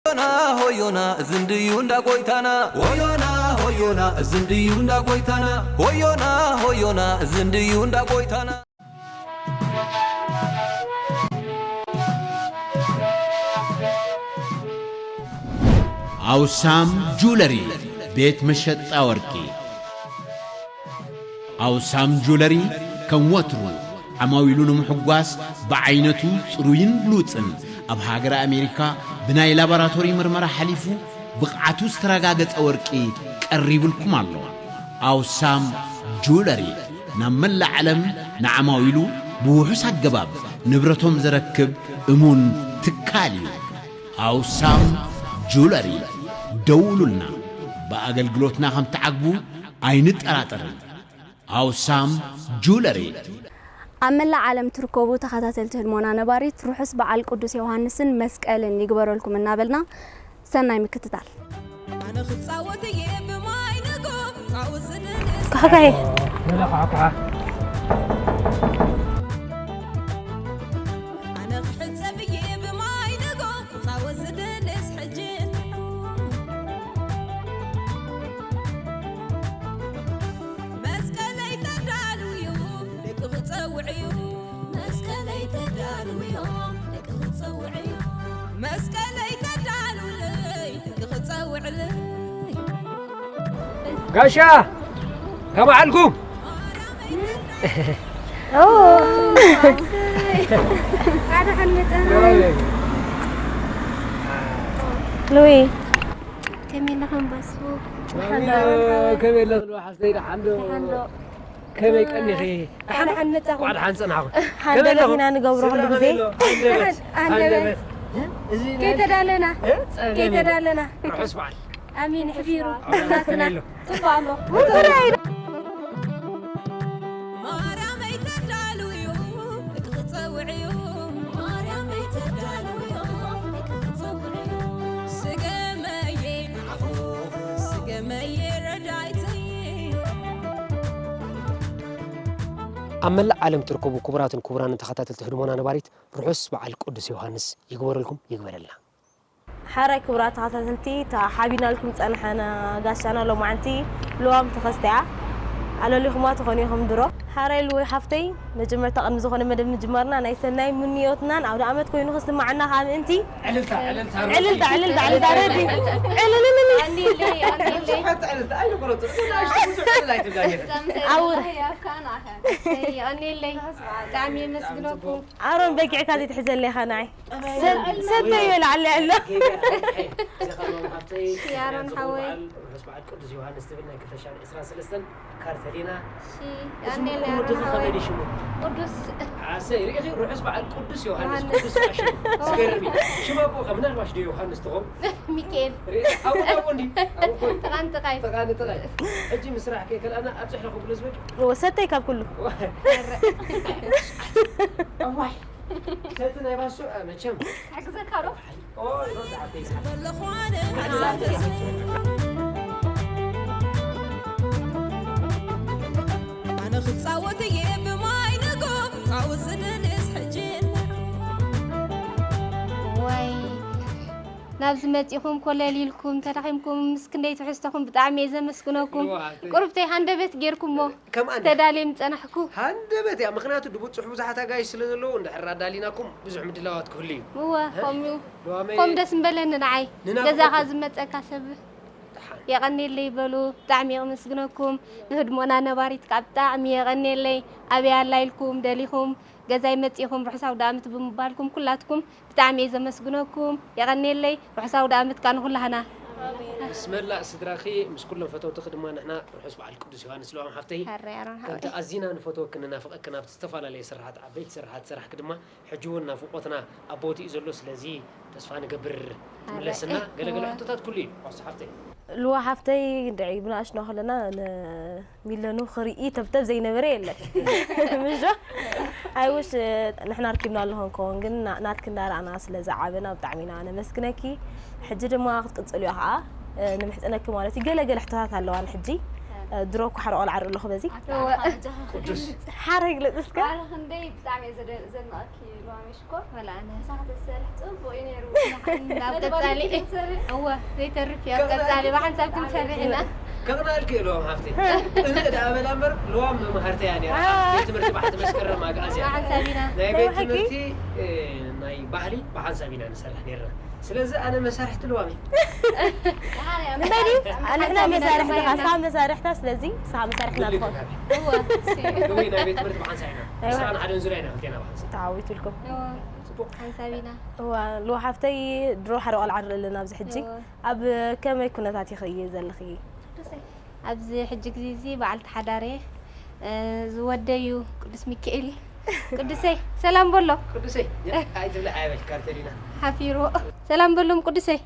ሆዮና ሆዮና እዚ እንድዩ እንዳ ጎይታና። ሆዮና ሆዮና እዚ እንድዩ እንዳ ጎይታና። ሆዮና ሆዮና እዚ እንድዩ እንዳ ጎይታና። ኣውሳም ጁለሪ ቤት መሸጣ ወርቂ። ኣውሳም ጁለሪ ከም ወትሩ ዓማዊሉ ንምሕጓስ ብዓይነቱ ጽሩይን ብሉጽን ኣብ ሃገረ ኣሜሪካ ብናይ ላቦራቶሪ ምርመራ ሓሊፉ ብቕዓቱ ዝተረጋገጸ ወርቂ ቀሪብልኩም ኣሎ። ኣውሳም ጁለሪ ናብ መላእ ዓለም ንዓማዊሉ ብውሑስ ኣገባብ ንብረቶም ዘረክብ እሙን ትካል እዩ። ኣውሳም ጁለሪ ደውሉልና። ብኣገልግሎትና ከም ትዓግቡ ኣይንጠራጠርን። ኣውሳም ጁለሪ። ኣብ መላእ ዓለም ትርከቡ ተኸታተልቲ ህድሞና ነባሪት ርሑስ በዓል ቅዱስ ዮሃንስን መስቀልን ይግበረልኩም እናበልና ሰናይ ምክትታል። ኣነ ክጻወት እየ ብማይ ንጎ ጻውት ዝደንስ ካሕካይ። ኣነ ክሕጸብ እየ ብማይ ንጎ ጻወት ዝደንስ ሕጂ መስቀለይ ተዳልውዮ ደቂ ክጸውዕዮ መስቀለይ ተዳልውዮ ደቂ ክጸውዕዮ መስቀለይ ተዳልውለይ ደቂ ክጸውዕለይ። ጋሻ ከመዓልኩም? ኣድሓን መጠን ሉዊ ከመይ ኣለኹም ባሱ? ከመይ ኣለኹም ሓፍተይ? ደሓን ዶ? ደሓን ዶ? ከመይ ቀኒኺ? ደሓን መጻኹም። እንኳዕ ደሓን ጸናኹም። ከመይ ሃንደበት ኣለኹም? ኢና ንገብሮ ስድራ ኩሉ ግዜ። ከመይ ኣሎ? ሃንደበት። ሃንደበት። ሃንደበት። እዚ ናይ ከይተዳለና። እ? ጸገም የለን። ከይተዳለና። ርሑስ በዓል። ኣሜን። ሕቢሩ። ርሑስ በዓል። ናትና። ከመይ ኣሎ? ጽቡቕ ኣሎ። ማርያመይ ተዳልውዮ፣ ደቂ ክጸውዕዮ። ማርያመይ ተዳልውዮ፣ ደቂ ክጸውዕዮ። ስገመየ፣ ስገመየ ረዳይተይ። ኣብ መላእ ዓለም ትርከቡ ክቡራትን ክቡራንን ተኸታተልቲ ህድሞና ነባሪት፣ ርሑስ በዓል ቅዱስ ዮሃንስ ይግበረልኩም፣ ይግበረልና። ሓራይ ክቡራት ተኸታተልቲ፣ እታ ሓቢናልኩም ጸንሐና ጋሻና ሎማዓንቲ ልዋም ተኸስተያ ኣለሊኹማ ትኾኑ ኢኹም ድሮ። ሓራይ ልወይ ሓፍተይ፣ መጀመርታ ቅድሚ ዝኾነ መደብ ምጅማርና ናይ ሰናይ ምንዮትናን ኣውደ ዓመት ኮይኑ ክስማዓና ካብ ምእንቲ ዕልልታ፣ ዕልልታ፣ ዕልልታ፣ ዕልልታ፣ ዕልልታ፣ ረዲ። ዕልልልል። ኣኒለይ፣ ኣኒለይ። ብዙሓት ዕልልታ ኣይነበረትን። ንኣሽቱ ብዙሕ ዕልል ኣይትብላን ኢኺ። ኣውር። ኣውር። ኣኒለይ። ብጣዕሚ የመስግነኩም። ኣሮን በጊዕካ ዘይትሕዘለይ ኢኻ ንዓይ። ሰተዮ ላዕሊ ኣሎ። ያሮን ሓወይ። ርሑስ በዓል ቅዱስ ዮሃንስ ትብል ናይ ክልተ ሺሕ ዕስራን ሰለስተን ካርተሊና። እሺ፣ እዚ ኣኔለ ምቁር ወዲ ያሮን እዚ ሓወይ። ከመይ ድዩ ሽሙ? ቅዱስ። ኣሰይ፣ ርኢኺ? ርሑስ በዓል ቅዱስ ዮሃንስ፣ ዮሃንስ። ቅዱስ ከዓ ሽሙ። ዝገርም እዩ። ሽም ኣቦኻ ምናልባሽ ዶ ዮሃንስ ትኾን? ሚካኤል። ርኢኺ? ኣብኡ፣ ኣብኡ እንዲ። ኣብኡ እኮ እዩ። ጥቓን ጥቓይ። ጥቓን ጥቓይ። ሕጂ ምስራሕ ከይከልኣና ኣብ ጽሕሪ ክብሎ ዝበል። ወሰተይ ካብ ኩሉ። እዋይ። ሰቲ ናይ ባሱ፣ እ፣ መቸም። ክሕግዘካ ዶ? ኦ፣ ይኸውል ዓበይቲ። ኣነ ክጻወት እየ ብማይ ንጎ፣ ጻወት ዝደንስ ሕጂ። ወይ፣ ናብዚ መጺኹም ኮለል ኢልኩም ተዳኺምኩም ምስ ክንደይ ትሕዝቶኹም ብጣዕሚ እየ ዘመስግነኩም። እዋ፣ ኣተይ። ቁሩብተይ ሃንደበት ጌርኩሞ። ከም ኣነ። ተዳልየ ምጸናሕኩ። ሃንደበት እያ፣ ምኽንያቱ ድቡጽሑ ብዙሓት ኣጋይሽ ስለ ዘለዉ፣ እንድሕር ኣዳሊናኩም ብዙሕ ምድላዋት ክህሉ እዩ። እወ፣ እ? ከምኡ። ሉዋመይ ከምኡ ደስ ምበለኒ ንዓይ። ንናፍቖት ገዛኻ እዩ። ዝመጸካ ሰብ ደሓን። የቐንየለይ በሉ። ብጣዕሚ የመስግነኩም። ንህድሞና ነባሪት ከዓ ብጣዕሚ የቐንየለይ። ኣበይ ኣላ ኢልኩም ደሊኹም ገዛይ መጺኹም ርሑስ ኣውደ ዓመት ብምባልኩም ኩላትኩም ብጣዕሚ እየ ዘመስግነኩም። የቐንየለይ። ርሑስ ኣውደ ዓመት ከዓ ንኹላህና። ምስ መላእ ስድራኺ፣ ምስ ኩሎም ፈተውትኺ ድማ ንሕና ርሑስ በዓል ቅዱስ ዮሃንስ ልዋም ሓፍተይ። ሃረ ኣሮን ከምቲ ሓወይ። ኣዚና ንፈትወክን ንናፍቐክን ኣብቲ ዝተፈላለየ ስራሓት፣ ዓበይቲ ስራሓት ስራሕኪ ድማ ሕጂ እውን ናፍቖትና ኣብ ቦትኡ እዩ ዘሎ። ስለዚ ተስፋ ንገብር ኣረ። ትምለስና። ገለገለ እወ። ሕቶታት ኩሉ እዩ። ዋሱ ሓፍተይ። ልዋ ሓፍተይ፣ እንድዒ ብንኣሽና ከለና ንሚለኑ ክርኢ ተብተብ ዘይነበረ የለን። ምሽ ዶ? ኣይ ውሽ፣ ንሕና ኣርኪብና ኣለኹ እንከውን፣ ግን ና-፣ ናትኪ እንዳረኣና ስለ ዝዓበና ብጣዕሚ ኢና ነመስግነኪ። ሕጂ ድማ ክትቅጽልዮ ኸዓ፣ እ፣ ንምሕጽነኪ ማለት እዩ። ገለ ገለ ሕቶታት ኣለዋን ሕጂ። ድሮ እኮ ሓደ ቆልዓ ርኢ ኣለኹ በዚ። ኣታ ኣነ ካብ በጃኻ ቅዱስ። ሓረ ይግለጽ እስከ። ኣነ ክንደይ ብጣዕሚ እየ ዘደ- ዘድንቐኪ ሉዋም ሽኮር። ወላ ኣነ ንስኻ ክትሰርሕ ጽቡቕ እዩ ነይሩ። ናብ ቀጻሊ ክትሰርሕ እወ ዘይተርፍ እዩ ኣብ ቀጻሊ ብሓንሳብ ክንሰርሕ ኢና። ከቕናልኪ እየ ልዋም ሓፍቲ። እነ ደኣ በላ እምበር ልዋም መምሃርተያ ነይራ። ኣብ ቤት ትምህርቲ ባሕቲ መስከረም ኣግኣዝ እያ። ብሓንሳብ ኢና። ናይ ቤት ብሓቂ? ትምህርቲ እ፣ ናይ ባህሊ ብሓንሳብ ኢና ንሰርሕ ነይርና። ስለዚ ኣነ መሳርሕቲ ልዋም እየ። በሊ ንሕና መሳርሕትኻ እሳ መሳርሕታ ስለዚ እሳ መሳርሕትና ግሊ ትኾን። ተጋቢ። እወ እወ ናይ ቤት ትምህርቲ ብሓንሳብ ኢና። ኣይዋ። ንስራን ሓደን ዙርያ ኢና ክልቴና ብሓንሳብ። ተዓዊቱ ኢልኩም። እወ ጽቡቕ። ሓንሳብ ኢና። እዋ ልዋ ሓፍተይ ድሮ ሓደ ቆልዓ ንርኢ ኣለና ኣብዚ ሕጂ። እወ። ኣብ ከመይ ኩነታት ኢኺ ዘለኺ? ኣብዚ ሕጂ ግዜ እዚ በዓልቲ ሓዳር እየ። እ፣ ዝወደይ እዩ ቅዱስ ሚካኤል። ቅዱሰይ ሰላም በሎ። ቅዱሰይ ኣይትብለ ኣይበል ካርተሊና። ሓፊሩ። ሰላም በሎም ቅዱሰይ።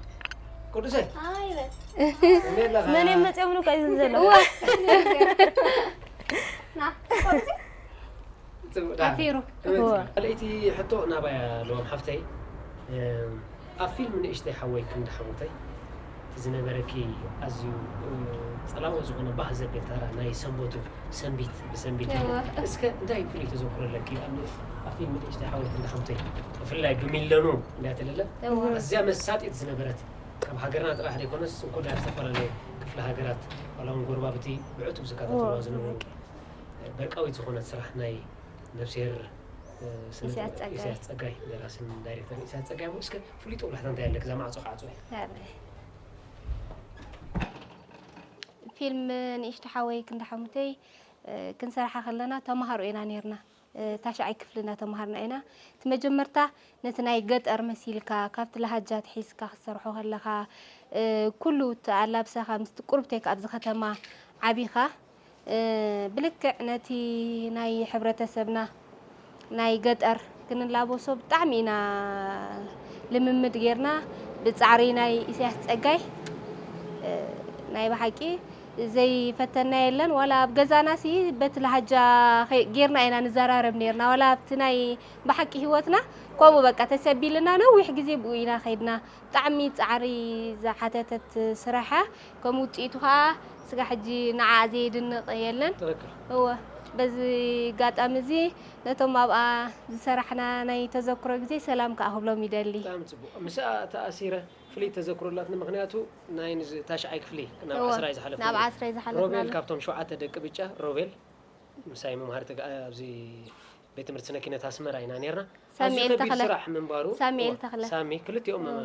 ቅዱሰይ ኣይበል። እንዴት ኣለኻ? መን እዮም መፅኦም ኢሉ እዩ ዝዘሎ? እወ ና። ጽቡቕ፣ ዳ- ሓፊሩ። እወ፣ እወ። ካልኣይቲ ሕቶ ናባያ ለዋም ሓፍተይ። እም፣ ኣብ ፊልም ንእሽተይ ሓወይ ክንዲ ሓሙተይ እቲ ዝነበረኪ ኣዝዩ እ፣ ጸላዎ ዝኾነ ባህ ዘብል ታራ ናይ ሰንበቱ ሰንቢት ብሰንቢት። እወ። እስከ እንታይ ፍሉይ ተዘክሮ ኣለኪ? ኣብ ኣብ ፊልም ንእሽተይ ሓወይ ክንዲ ሓሙተይ ብፍላይ ብሚለኑ እንዳ ተለለ እወ። ኣዝያ መሳጢት ዝነበረት ካብ ሃገርና ጥራሕ ዘይኮነስ እንኮ ዳር ዝተፈላለዩ ክፍለ ሃገራት ዋላ እውን ጎረባብቲ ብዕቱብ ዝከታተልዋ እወ። ዝነበሩ በርቃዊት ዝኾነት ስራሕ ናይ ነብስሄር እ፣ ስነ ኢሳያስ ጥበብ ጸጋይ። ኢሳያስ ጸጋይ ደራስን ዳይሬክተርን ኢሳያስ ጸጋይ እሞ እስከ ፍሉይ ጦብላሕታ እንታይ ኣለክ እዛ ማዕጾ ክዓጽወ እየ። ፊልም ንእሽቶ ሓወይ ክንዲ ሓሙተይ እ፣ ክንሰርሓ ከለና ተማሃሮ ኢና ነርና። እ፣ ታሽዓይ ክፍሊ እናተምሃርና ኢና። እቲ መጀመርታ ነቲ ናይ ገጠር መሲልካ ካብቲ ላሃጃ ትሒዝካ ክትሰርሖ ከለኻ እ፣ ኩሉ እቲ ኣላብሳኻ ምስቲ ቁርብተይ ካብዚ ከተማ ዓቢኻ እ፣ ብልክዕ ነቲ ናይ ሕብረተሰብና ናይ ገጠር ክንላበሶ ብጣዕሚ ኢና ልምምድ ጌርና። ብጻዕሪ ናይ ኢሳያስ ጸጋይ እ፣ ናይ ብሓቂ ዘይፈተና የለን። ዋላ ኣብ ገዛና ሲ በቲ ላሃጃ ኸይ- ጌርና ኢና ንዘራረብ ኔርና። ዋላ ኣብቲ ናይ ብሓቂ ህይወትና ከምኡ በቃ ተሰቢልና ነዊሕ ግዜ ብኡ ኢና ኸይድና። ብጣዕሚ ጻዕሪ ዝሓተተት ስራሕ እያ። ከም ውጽኢቱ ኸኣ ስጋ ሕጂ ንዓ ዘየድንቕ የለን። ትኽክል። እወ በዚ ኣጋጣሚ እዚ ነቶም ኣብኣ ዝሰራሕና ናይ ተዘክሮ ግዜ ሰላም ከኣ ክብሎም ይደሊ። ብጣዕሚ ጽቡቕ። ምስኣ ተኣሲረ ፍልይቲ ተዘክሮ ኣላትኒ። ምኽንያቱ ናይ ንዚ ታሽዓይ ክፍሊ ናብ እወ፣ ዓስራይ ዝሓለፍኩ ናብ ዓስራይ ዝሓለፍናሉ። ሮቤል ካብቶም ሸውዓተ ደቂ ብጫ ሮቤል ምሳይ መምሃሪ ተጋ- ኣብዚ ቤት ትምህርቲ ስነ ኪነት ኣስመራ ኢና ነርና። ኣዝዩ ሳሙኤል ከቢድ ተኽለ። ስራሕ ምንባሩ ሳሙኤል እወ፣ ተኽለ። ሳሚ ክልቲኦም እወ።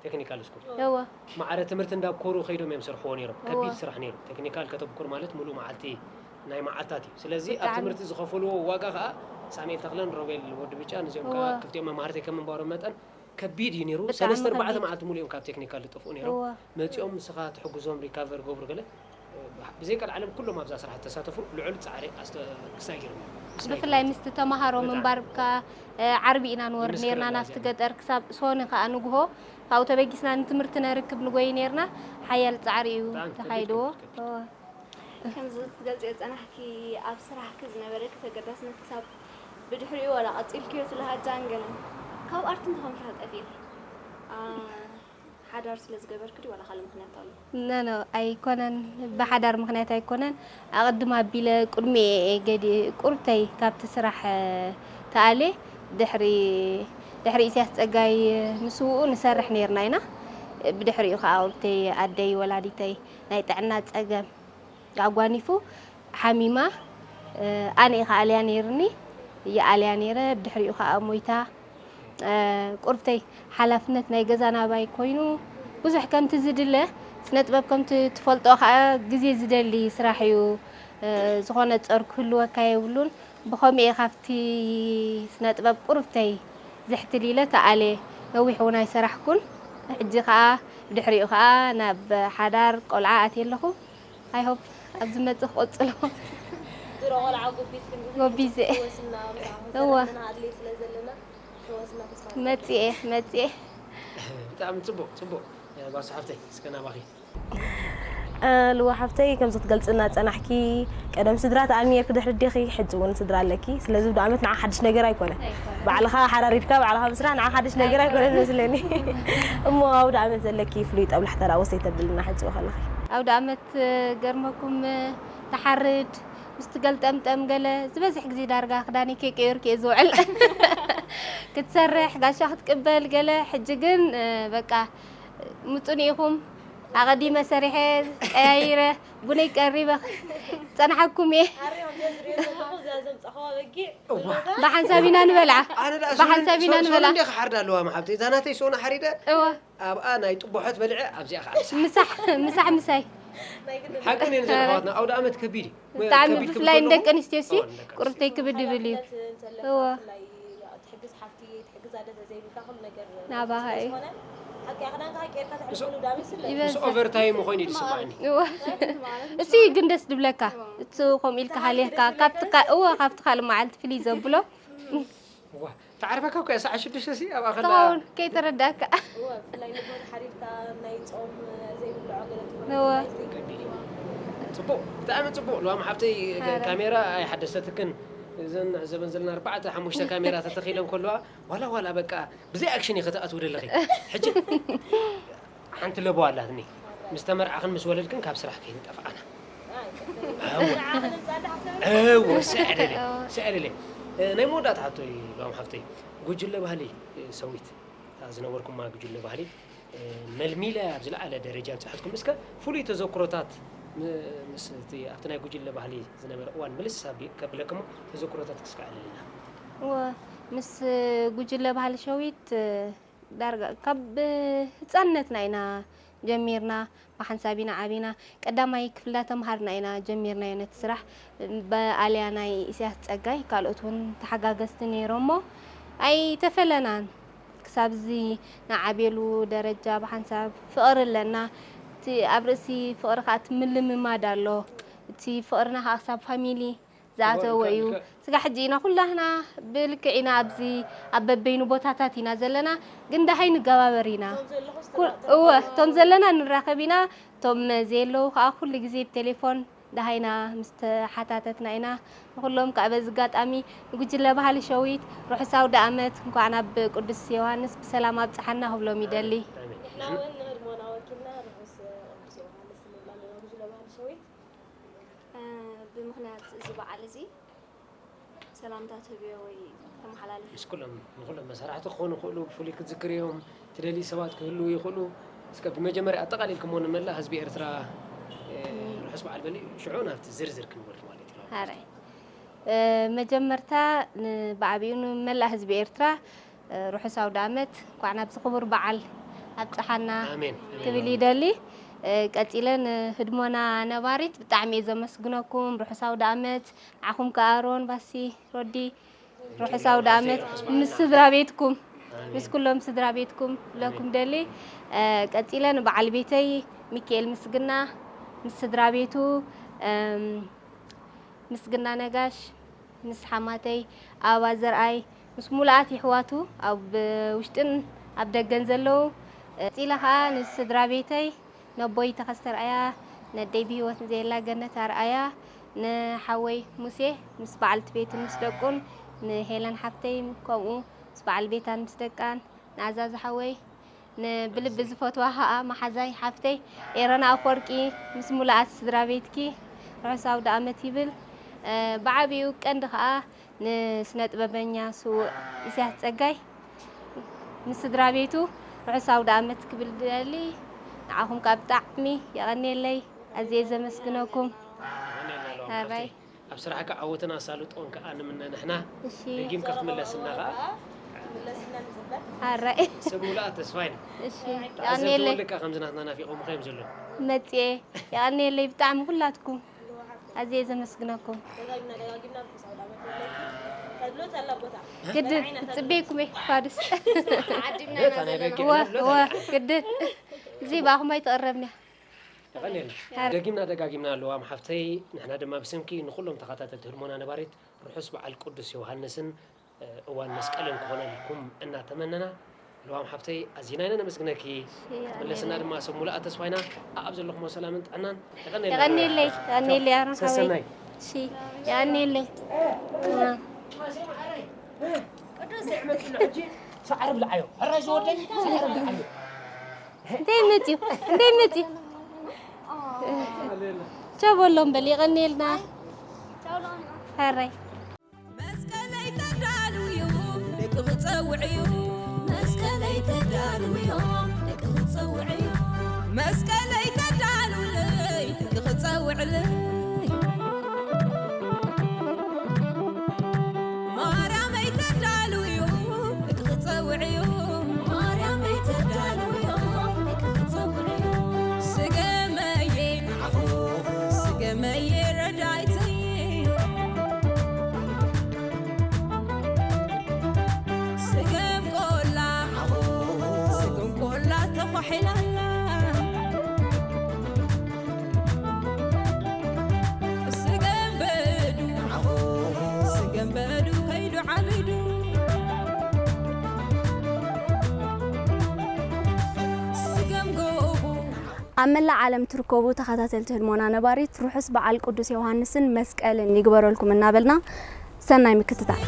ቴክኒካል ስኩል እወ ማዕረ ትምህርቲ እንዳብኮሩ ከይዶም እዮም ሰርሕዎ ነይሮም። እወ። ከቢድ ስራሕ ነይሩ። ቴክኒካል ከተብኩር ማለት ሙሉእ መዓልቲ ናይ መዓልታት እዩ። ስለዚ ኣብ ብጣዕሚ። ትምህርቲ ዝኸፈልዎ ዋጋ ከዓ ሳሙኤል ተኽለን ሮቤል ወዲ ብጫ፣ ነዚኦም ከዓ እወ። ክልቲኦም መማህርተይ ከም ምንባሮም መጠን ከቢድ እዩ ነይሩ። ብጣዕሚ ሰለስተ ኣርባዕተ ከቢድ። መዓልቲ ሙሉእ እዮም ካብ ቴክኒካል ዝጠፍኡ ነይሮም። እወ መፂኦም ንስኻ ትሕግዞም ሪካቨር ገብሩ ገለ ብዘይ ቀልዓለም ኩሎም ኣብዛ ስራሕ ተሳተፉ ልዑል ፃዕሪ ኣስተ- ክሳይ ገይሮም እዮም። ብፍላይ ምስቲ ተማሃሮ በጣዕሚ። ምንባርካ እ፣ ዓርቢ ኢና ንወርድ ይምስክር ነርና ኣላ ናብቲ እዚኣ። ገጠር ክሳብ ሶኒ ከኣ ንግሆ ካብኡ ተበጊስና ንትምህርቲ ነርክብ ንጎይ ነርና። ሓያል ጻዕሪ እዩ ብጣዕሚ ከቢድ ተኻይድዎ። ከቢድ ከቢድ። እወ። ከምዚ ክትገልጽዮ ዝጸናሕኪ ኣብ ስራሕኪ ዝነበረኪ ተገዳስነት ክሳብ ብድሕሪኡ ዋላ ቀጺልክዮ ትለሃጃን ገለን ካብ ኣርት እንታይ ኮንኪ ጠፊእኪ? ኣ፣ ሓዳር ስለ ዝገበርኪ ድዩ ዋላ ካልእ ምኽንያት ኣሎ? ኖ ኖ ኣይኮነን፣ ብሓዳር ምኽንያት ኣይኮነን። ኣቐድም ኣቢለ ቅድሚኡ እየ ገዲ ቁርብተይ ካብቲ ስራሕ እ፣ ተኣልየ ድሕሪ ድሕሪ ኢሳያስ ጸጋይ ምስውኡ ንሰርሕ ነርና ኢና። ብድሕሪኡ ከኣ ቁርብተይ ኣደይ ወላዲተይ ናይ ጥዕና ጸገም ኣጓኒፉ ሓሚማ ኣነ ኢኻ ኣልያ ነይርኒ ይኣልያ ነይረ ብድሕሪኡ ከዓ ሞይታ። ቁርብተይ ሓላፍነት ናይ ገዛ ናባይ ኮይኑ ብዙሕ ከምቲ ዝድለ ስነጥበብ ከምቲ ትፈልጦ ከዓ ግዜ ዝደሊ ስራሕ እዩ። ዝኾነ ጸር ክህልወካ የብሉን። ብኸምኡ እየ ካብቲ ስነጥበብ ቁርብተይ ዝሕትል ኢለ ተኣልየ። ነዊሕ እውን ኣይሰራሕኩን። ሕጂ ከዓ ብድሕሪኡ ከዓ ናብ ሓዳር ቆልዓ ኣትየ ኣለኹ። I hope ኣብ ዝመጽእ ክቕጽሎ። ድሮ ቆልዓ ጎቢዝክን ዲኹም? ጎቢዘ። ሕወስና ምሳኹም እወ። ሰላምና ኣድልየ ስለ ዘለና ሕወስና ተስፋ ንገብር። መጽየ መጽየ። ብጣዕሚ ጽቡቕ ጽቡቕ። ባሱ ሓፍተይ እስከ ናባኺ። ልዋ ሓፍተይ ከምዚ ክትገልጽልና ጸናሕኪ ቀደም ስድራ ተኣልሚ ነርኪ ድሕሪ ኣዴኺ ሕጂ እውን ስድራ ኣለኪ። ስለዚ ብዶ ዓመት ንዓ ሓድሽ ነገር ኣይኮነ። ኣይኮነ። ባዕልኻ ሓራሪድካ ባዕልኻ ምስራሕ ንዓ ሓድሽ ነገር ኣይኮነ መስለኒ። እሞ ኣውደ ዓመት ዘለኪ ፍሉይ ጠብላሕታ ዳኣ ወሰይ ተብልና ሕጂ ከለኺ። ኣውደ ዓመት ገርመኩም ትሓርድ፣ ምስ ትገልጠምጠም ገለ ዝበዝሕ ግዜ ዳርጋ ክዳነይ ከይቀየርኩ እየ ዝውዕል። ክትሰርሕ፣ ጋሻ ክትቅበል ገለ። ሕጂ ግን፣ እ፣ በቃ ምጹኒ ኢኹም፣ ኣቐዲመ ሰሪሐ ቀያይረ ቡነይ ቀሪበ ጸንሓኩም እየ። ኣሪኦም እየ ዝሪኦ ዘለኹ፣ እዛ ዘምጻኹዋ በጊዕ እዋ። ብሓንሳብ ኢና ንበልዓ። ኣነ ደኣ ብሓንሳብ ሶ-፣ ኢና ሶ-፣ ንበልዓ። ሶሎ እንዴ ክሓርዳ ኣለዋ መሓብተይ። እዛ ናተይ ሶና ሓሪደ እዋ። ኣብኣ ናይ ጥቦሖት በሊዐ ኣብዚኣ ክኣልሳ። ምሳሕ፣ ምሳሕ ምሳይ። ናይ ግድን። ሓቅን እየን ኧረ። ዘለዋትና። ኣውደ ኣመት ከቢድ እዩ። ብጣዕሚ ከቢድ ክብል ብፍላይ ከለኹ፣ ንደቂ ኣንስትዮ ሲ እዋ፣ ንደቂ ኣንስትዮ። ቁርተይ ክብድ ይብል እዩ። ሓላፍነት ዘለዋ እዋ። ብፍላይ ትሕግዝ ሓፍቲ፣ ትሕግዝ ኣደ ተዘይብልካ ኩሉ ነገር ናባኻ እዩ። ዝኾነ ሓቂ ክዳንካ ቀይርካ ምስ፣ ተሕልፈሉ ዳመ ስለ ይበዝሕ። ምስ ኦቨርታይም ኮይኑ እዩ ዝስማዓኒ። እዋ። ማለት እሱ እዩ ግን ደስ ዝብለካ። እዋ። እሱ ከምኡ ኢልካ ሃሊኽካ፣ ካብቲ ካ-፣ እዋ፣ ካብቲ ካልእ መዓልቲ ፍልይ ዘብሎ። እዋ፣ ተዓርፈካ እኮ እያ ሰዓት ሽዱሽተ ሲ ኣብኣ ከላ። ትኸውን፣ ከይተረዳእካ። እወ፣ ብፍላይ ንጎኒ ሓሪርካ ናይ ጾም ዘይብልዖ ገለ ትኾን እወ። ከቢድ እዩ። ጽቡቕ፣ ብጣዕሚ ጽቡቕ። ልዋም ሓብተይ ሐረ። ካሜራ ኣይሓደሰትክን። እዘን ንዕዘበን ዘለና ኣርባዕተ ሓሙሽተ ካሜራ ተተኺለን ከለዋ፣ ዋላ ዋላ በቃ ብዘይ ኣክሽን ኢኺ ክትኣትዊ ዘለኺ። ሕጂ ሓንቲ ለበዋ ኣላትኒ። ምስ ተመርዓኽን ምስ ወለድክን ካብ ስራሕ ከይንጠፍኣና። እወ። እወ፣ ስዕደለይ፣ እወ። ስዕደለይ። እ፣ ናይ መወዳእታ ሕቶይ፣ ሎም ሓፍተይ፣ ጉጅለ ባህሊ፣ እ፣ ሰዊት፣ እታ ዝነበርኩማ ጉጅለ ባህሊ፣ እ፣ መልሚላ ኣብ ዝለዓለ ደረጃ ኣብጽሓትኩም። እስከ ፍሉይ ተዘክሮታት ም-፣ ምስ እቲ ኣብቲ ናይ ጉጅለ ባህሊ ዝነበረ እዋን ምልስ ኣቢ-፣ ከብለክሞ ተዘክሮታት ክስከ ኣዕልልና። እወ፣ ምስ ጉጅለ ባህሊ ሸዊት፣ እ፣ ዳርጋ ካብ ህጻንነትና ኢና ጀሚርና፣ ብሓንሳብ ኢና ዓቢና። ቀዳማይ ክፍሊ እንዳተምሃርና ኢና ጀሚርናዮ ነቲ ስራሕ። ብኣልያ ናይ ኢሳያስ ጸጋይ፣ ካልኦት እውን ተሓጋገዝቲ ነይሮሞ፣ ኣይተፈለናን። ክሳብ እዚ ንዓብየሉ ደረጃ ብሓንሳብ ፍቕሪ ኣለና። እቲ ኣብ ርእሲ ፍቕሪ ከኣ እቲ ምልምማድ ኣሎ። እቲ ፍቕርና ከኣ ክሳብ ፋሚሊ ዝኣተዎ እዩ። ስጋ ሕጂ ኢና ኩላህና ብልክዕ ኢና ኣብዚ ኣብ በበይኑ ቦታታት ኢና ዘለና፣ ግን ደሃይ ንገባበር ኢና። ኩ-፣ እወ፣ እቶም ዘለና ንራኸብ ኢና፣ እቶም ዘየለዉ ከኣ ኩሉ ግዜ ብቴሌፎን ደሃይና ምስ ተሓታተትና ኢና። ንኹሎም ከኣ በዚ ኣጋጣሚ ንጉጅለ ባህሊ ሸዊት ርሑስ ኣውደ ኣመት፣ እንኳዕ ናብ ቅዱስ ዮሃንስ ብሰላም ኣብጽሓና ክብሎም ይደሊ። ኣሜን። ንሕና እውን ንህድሞና ወኪልና ርሑስ ቅዱስ ዮሃንስ ንብላ ኣለና ጉጅለ ባህሊ ሸዊት። እ፣ ብምኽንያት እዚ በዓል እዚ ሰላምታ ትህብዮ ወይ ተመሓላልፊ? ምስ ኩሎም፣ ንኹሎም መሳርሕቲ ክኾኑ ይኽእሉ፣ ብፍሉይ ክትዝክርዮም ትደልዩ ሰባት ክህልዉ ይኽእሉ። እስከ ብመጀመርያ ኣጠቓሊልኩሞ ንመላእ ህዝቢ ኤርትራ፣ እ፣ ርሑስ በዓል በሊ፣ ሽዑ ናብቲ ዝርዝር ክንወርድ ማለት እዩ። ሃራይ። እ፣ መጀመርታ ንብዓቢኡ ንመላእ ህዝቢ ኤርትራ፣ እ፣ ርሑስ ኣውደ ኣመት፣ እንኳዕ ናብዚ ክቡር በዓል ኣብጽሓና ኣሜን። ክብል ይደሊ። እ፣ ቀጺለ ንህድሞና ነባሪት ብጣዕሚ እየ ዘመስግነኩም። ርሑስ ኣውደ ኣመት። ንዓኹም ከኣ ኣሮን፣ ባሲ፣ ሮዲ፣ ርሑስ ኣውደ ኣመት ምስ ስድራ ቤትኩም፣ ኣሜን። ምስ ኩሎም ስድራ ቤትኩም ክብለኩም ደሊ። እ፣ ቀጺለ ንበዓል ቤተይ ሚካኤል ምስግና ምስ ስድራ ቤቱ፣ እም፣ ምስግና ነጋሽ፣ ምስ ሓማተይ ኣበባ ዘርኣይ፣ ምስ ሙሉኣት የሕዋቱ ኣብ ውሽጥን ኣብ ደገን ዘለዉ፣ ቀጺለ ኸኣ ንስድራ ቤተይ፣ ነቦይ ተኸስተ ኣርኣያ፣ ነደይ ብህይወት ንዘየላ ገነት ኣርኣያ፣ ንሓወይ ሙሴ ምስ በዓልቲ ቤቱን ምስ ደቁን፣ ንሄለን ሓፍተይ ከምኡ ምስ በዓል ቤታን ምስ ደቃን፣ ንኣዛዚ ሓወይ፣ ንብልቢ ዝፈትዋ ኸኣ መሓዛይ ሓፍተይ ኤረና ኣፈወርቂ ምስ ሙሉኣት ስድራ ቤትኪ ርሑስ ኣውደ ኣመት ይብል። እ፣ ብዓቢኡ ቀንዲ ኸኣ ንስነ ጥበበኛ ስዉእ ኢሳያስ ጸጋይ ምስ ስድራ ቤቱ ርሑስ ኣውደ ኣመት ክብል ደሊ። ንዓኹም ከኣ ብጣዕሚ የቐንየለይ፣ ኣዝየ ዘመስግነኩም። ሃራይ። ኣብ ስራሕካ ዓወትን ኣሳልጦን ከኣ ንምነ ንሕና። እሺ። ደጊምካ ክትምለስና ከኣ። ክትምለስና ንጽበ። ሃራይ። ሰብ ሙሉኣ ተስፋ ኢና። እሺ። ተዓዘብቲ የቐንየለይ። ወለካ ከምዚ ናትና ናፊቖምኻ እዮም ዘለዉ። መጽየ። የቐንየለይ ብጣዕሚ ኩላትኩም። ኣዝየ ዘመስግነኩም። ደጋጊምና፣ ደጋጊምና ርሑስ ኣውደ ኣመት ይሁንልኪ። ተድሎ ተላ ቦታ። ግድን፣ መርዓይና ተድሎ። ጽበየኩም እየ፣ ፋድስ። ዓዲምና ኢና ዘለና። እወ፣ እወ፣ ግድን። እዚ ብኣኹም ኣይተቐረብን እያ። የቐንየልና። ደጊምና ደጋጊምና ልዋም ሓፍተይ፣ ንሕና ድማ ብስምኪ ንኹሎም ተኸታተልቲ ህድሞና ነባሪት ርሑስ በዓል ቅዱስ ዮሃንስን፣ እ፣ እዋን መስቀልን ክኾነልኩም እናተመነና፣ ልዋም ሓፍተይ ኣዚና ኢና ነመስግነኪ። እሺ፣ ክትምለስና ድማ ሰብ ሙሉኣ ተስፋ ኢና። ኣብ ዘለኹሞ ሰላምን ጥዕናን። የቐንየልና። የቐንየለይ፣ የቐንየለይ ኣሮን ሓወይ። ሰሰናይ። እሺ፣ የቐንየለይ። ቅዱስ። ሰዓሪ ብልዓዮ። ሕራይ ዝወደይ፣ ሰዓሪ ብልዓዮ። እንታይ መጽዩ? እንታይ መጽዩ? ቻው በሎም በል፣ የቐንየልና። ሕራይ። መስቀለይ ተዳልውዮ ደቂ ክጸውዕዮ። መስቀለይ ተዳልውዮ ደቂ ክጸውዕዮ። መስቀለይ ተዳልውለይ ደቂ ክጸውዕለይ። ማርያመይ ተዳልውዮ ደቂ ክጸውዕዮ። ማርያመይ ተዳልውዮ ደቂ ክጸውዕዮ። ስገመየ ስገመየ ረዳይተይ። ስገም ቆላ ስገም ቆላ ተኳሒላላ። ስገም በዱ ስገም በዱ ከይዱ ዓቢዱ። ስገም ጎቦ ኣብ መላእ ዓለም ትርከቡ ተኸታተልቲ ህድሞና ነባሪት፣ ርሑስ በዓል ቅዱስ ዮሃንስን መስቀልን ይግበረልኩም እናበልና፣ ሰናይ ምክትታል።